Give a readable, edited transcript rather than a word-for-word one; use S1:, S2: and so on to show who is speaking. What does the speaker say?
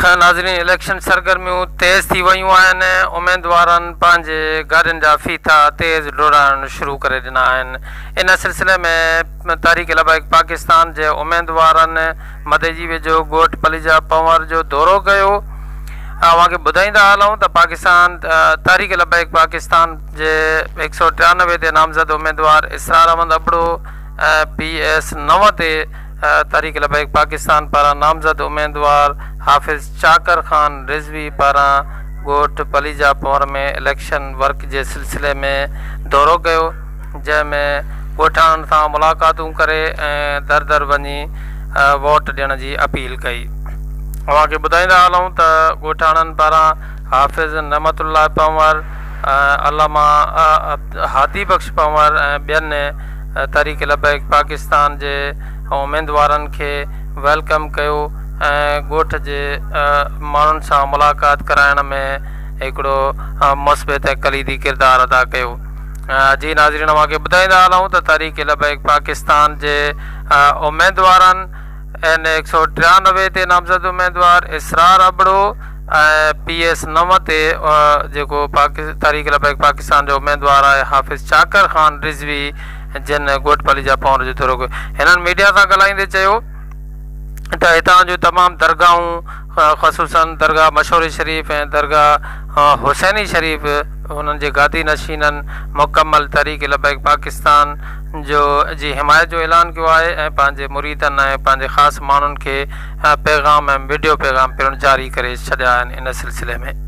S1: ناظرين اليڪشن سرگرميون تيز ٿي ويون آهن، اميدوارن پنهنجي گاڏين جا ڦيٿا تيز ڊوڙائڻ شروع ڪري ڏنا آهن، ان سلسلي ۾ تحريڪ لبيڪ پاڪستان جي اميدوارن مديجي ويجهو ڳوٺ پليجا پنهور جو دورو ڪيو. اوهان کي ٻڌائيندا هلون ته پاڪستان تحريڪ لبيڪ پاڪستان جي هڪ سئو 93 تي نامزد اميدوار اسرار احمد ابڙو ۽ پي ايس 9 تي تحريڪ لبيڪ پاڪستان پاران نامزد اميدوار حافظ چاڪر خان رضوي پاران ڳوٺ پليجا پنهور ۾ اليڪشن ورڪ جي سلسلي ۾ دورو ڪيو جنهن ۾ ڳوٺاڻن سان ملاقاتون ڪري ۽ در در وڃي ووٽ ڏيڻ جي اپيل ڪئي. اوهان کي ٻڌائيندا هلون ته ڳوٺاڻن پاران حافظ نعمت الله پنهور، علامه هادي بخش پنهور ۽ ٻين تحريڪ لبيڪ پاڪستان جي اميدوارن کي welcome ڪيو ۽ ڳوٺ جي ماڻهن سان ملاقات ڪرائڻ ۾ هڪڙو مثبت ۽ ڪليدي ڪردار ادا ڪيو. جي ناظرين اوهان کي ٻڌائيندا هلون ته تحريڪ لبيڪ پاڪستان جي اميدوارن اين اي 193 تي نامزد اميدوار اسرار ابڙو ۽ پي ايس 9 تي جيڪو تحريڪ لبيڪ پاڪستان جو اميدوار آهي حافظ چاڪر خان رضوي جن ڳوٺ پليجا پنهور جو دورو ڪيو. هنن ميڊيا سان ڳالهائيندي چيو ته هتان جون تمام درگاهون خصوصاً درگاهه مشوري شريف ۽ درگاهه حسيني شريف انهن جي گادي نشينن مڪمل تحريڪ لبيڪ پاڪستان جو جي حمايت جو اعلان ڪيو آهي ۽ پنهنجي مريدن ۽ پنهنجي خاص ماڻهن کي پيغام ۽ وڊيو پيغام پڻ جاري ڪري ڇڏيا آهن ان سلسلي ۾.